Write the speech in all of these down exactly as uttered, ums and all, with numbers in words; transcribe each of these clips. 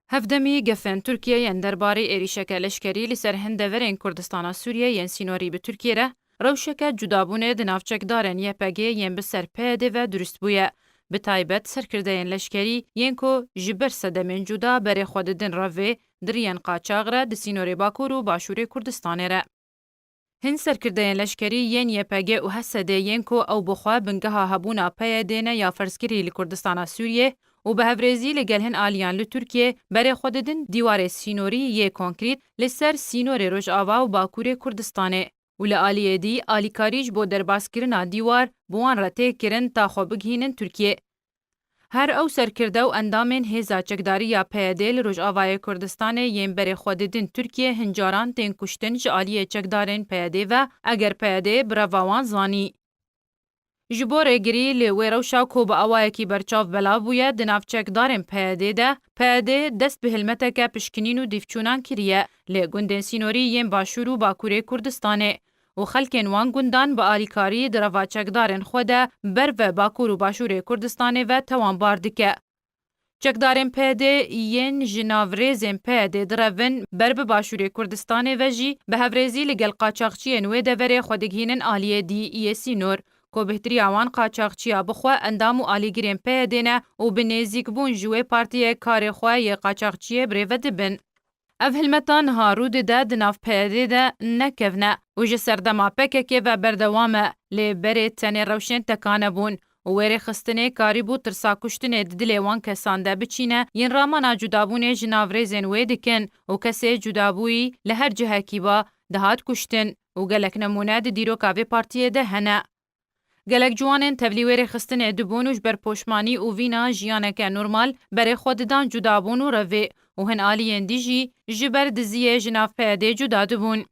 Hevdemî gefên Tirkiyê yên derbarê êrîşeke leşkerî li ser hin deverên Kurdistana Sûriyê yên sînorî bi Tirkiyê re, rewşeke cudabûnê di nav çekdarên Y P G yên bi ser P Y D ve durust bûye. Bi taybet serkirdeyên leşkerî yên ku ji ber sedemên cuda berê xwe didin revê, di riyên qaçax re di sînorê Bakur û Başûrê Kurdistanê re. Hin serkirdeyên leşkerî yên Y P G û H S D yên ku ew bi xwe bingeha hebûna P Y D ne ya ferzkirî li Kurdistana Sûriyê û bi hevrêzî li gel hin aliyan li Tirkiyê berê xwe didin dîwarê sînorî yê konkrît li ser sînorê Rojava û Bakurê Kurdistanê û li aliyê dî alîkarî ji bo derbaskirina dîwar bi wan re tê kirin ta xwe bigihînin Tirkiyê. Her ew serkirde û endamên hêza çekdarî ya P Y D li Rojavayê Kurdistanê yên berê xwe didin Tirkiyê hin caran tên kuştin ji aliyê çekdarên P Y D ve, eger P Y D bi reva wan zanî. Ji bo rêgirî li wê rewşa ku bi awayekî berçav belav bûye di nav çekdarên P Y D de, P Y D dest bi hilmeteke pişkinîn û dîvçûnan kiriye li gundên sînorî yên Başûr û Bakurê Kurdistanê û xelkên wan gundan bi alîkarî di reva çekdarên xwe de ber ve Bakur û Başûrê Kurdistanê ve tewanbar dike. Çekdarên P Y D yên ji nav rêzên P Y D direvin, ber bi Başûrê Kurdistanê ve jî bi hevrêzî li gel qaçaxçiyên wê deverê xwe digihînin aliyê dî yê sînor, ku bihteriya wan qaçaxçiya bi xwe endam û alîgirên P Y D ne û bi nêzîkbûn ji wê partiyê karê xwe yê qaçaxçiyê bi rê ve dibin. Ev hilmeta niha rû dide di nav P Y D de ne kevn e û ji serdema P K K ve berdewam e, lê berê tenê rewşên tekane bûn û wê rêxistinê karîbû tirsa kuştinê di dilê wan kesan de biçîne, yên ramana cudabûnê ji nav rêzên wê dikin û kesê cudabûyî li her cihekî ba, dihat kuştin û gelek nemûne di dîroka vê partiyê de hene. Gelek ciwanên tevlî wê rêxistinê dibûn û ji ber poşmanî û vîna jiyaneke normal berê xwe didan cudabûn û revê û hin aliyên dî jî ji ber diziyê ji nav P Y D cuda dibûn.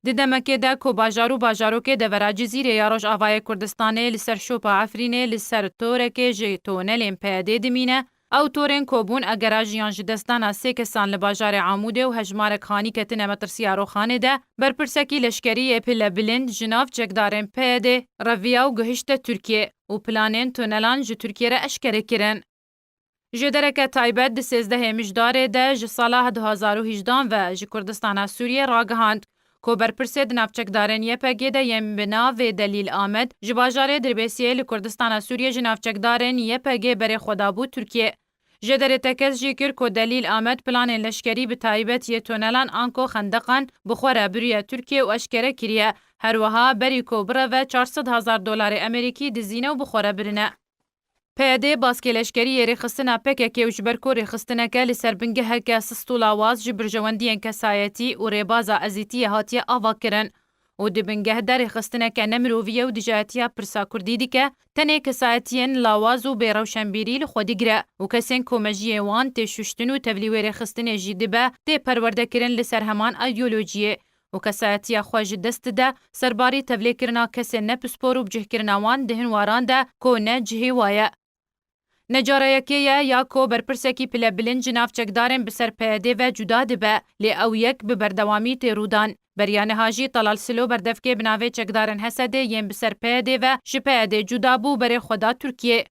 Di demekê de ku bajar û bajarokê devera Cizîrê ya Rojavayê Kurdistanê li ser şopa Efrînê li ser torekê ji tonelên P Y D dimîne, ew torên ku bûn egera jiyan ji destdana sê kesan li bajarê Amûdê û hejmarek xanî ketine metirsiya roxanê de, berpirsekî leşkerî yê pilebilind ji nav çekdarên P Y D reviya û gihişte Tirkiyê û planên tunelan ji Tirkiyê re eşkere kirin. Jêdereke taybet di sêzdehê Mijdarê de ji sala du hazar û hejdehan ve ji Kurdistana Sûriyê ragihand ku berpirsê di nav çekdarên Y P G de yên bi navê Delîl Amed ji bajarê Dirbêsiyê li Kurdistana Sûriyê ji nav çekdarên Y P G berê xwe dabû Tirkiyê. Jêderê tekez jî kir ku Delîl Amed planên leşkerî bi taybet yê tunelan anko xendeqan bi xwe re biriye Tirkiyê û eşkere kiriye, her wiha berî ku bireve çar sed hezar dolarê Amerîkî dizîne û bi xwe re birine. P Y D baskê leşkerî yê rêxistina P K K û ji ber ku rêxistineke li ser bingeheke sist û lawaz ji berjewendiyên kesayetî û rêbaza ezîtiyê hatiye avakirin û di bingeh de rêxistineke nemirovî ye û dijayetiya pirsa kurdî dike, tenê kesayetiyên lawaz û bêrewşenbîrî li xwe digire û kesên ku mejiyê wan tê şuştin û tevlî wê rêxistinê jî dibe, tê perwerdekirin li ser heman îdeolojiyê. û kesayetiya xwe ji dest dide, serbarî tevlêkirina kesên nepispor û bicihkirina wan di hin waran de ku ne cihê wa ye. Ne cara yekê ye ya ku berpirsekî pilebilind ji nav çekdarên bi ser P Y D ve cuda dibe, lê ew yek bi berdewamî tê rûdan. Beriya niha jî Talal Silo berdevkê bi navê çekdarên H S D yên bi ser P Y D ve ji P Y D cuda bû berê xwe da Tirkiyê.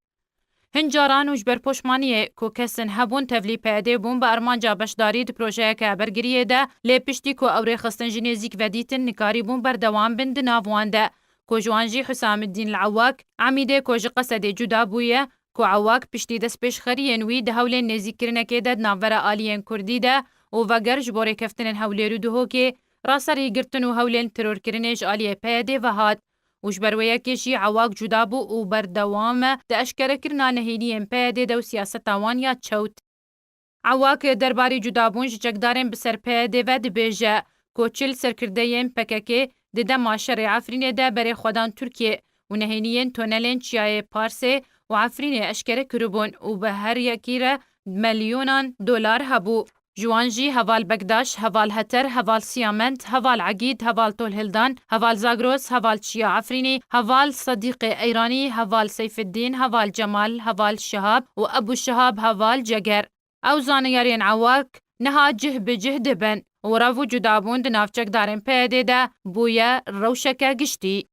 Hin caran û ji ber poşmaniyê ku kesin hebûn tevlî P Y D bûn bi armanca beşdarî di projeyeke bergiriyê de, lê piştî ku ew rêxistin ji nêzîk vedîtin, nikarîbûn berdewam bin di nav wan de, ku ji wan jî Husamiddîn li Ewak, Emîdê ku ji Qesedê cuda bûye, ku Ewak piştî destpêşxeriyên wî di hewlên nêzîkkirinekê de di navbera aliyên Kurdî de û veger ji bo rêkeftinên Hewlêr û Duhokê, raserî girtin û hewlên terorkirinê ji aliyê P Y D ve hat. û ji ber wê yekê jî Ewak cuda bû û berdewam e di eşkerekirina nehêniyên P Y D de û siyaseta wan ya çewt. Ewak derbarî cudabûn ji çekdarên bi ser P Y D ve dibêje ku çil serkirdeyên P K K di dema şerê Efrînê de berê xwe dan Tirkiyê û nehêniyên tunelên Çiyayê Parsê û Efrînê eşkere kiribûn û bi her yekî re melyonan dolar hebû. Ji wan jî heval Bekdaş, heval Heter, heval Siyamend, heval Egîd, heval Tolhildan, heval Zagros, heval Çiya Efrînî, heval Sedîqê Eyranî, heval Seyfiddîn, heval Cemal, heval Şihab û Ebû Şihab, heval Ceger. Ew zaniyariyên Ewak niha cih bi cih dibin û rev û cudabûn di nav çekdarên P Y D de bûye rewşeke giştî.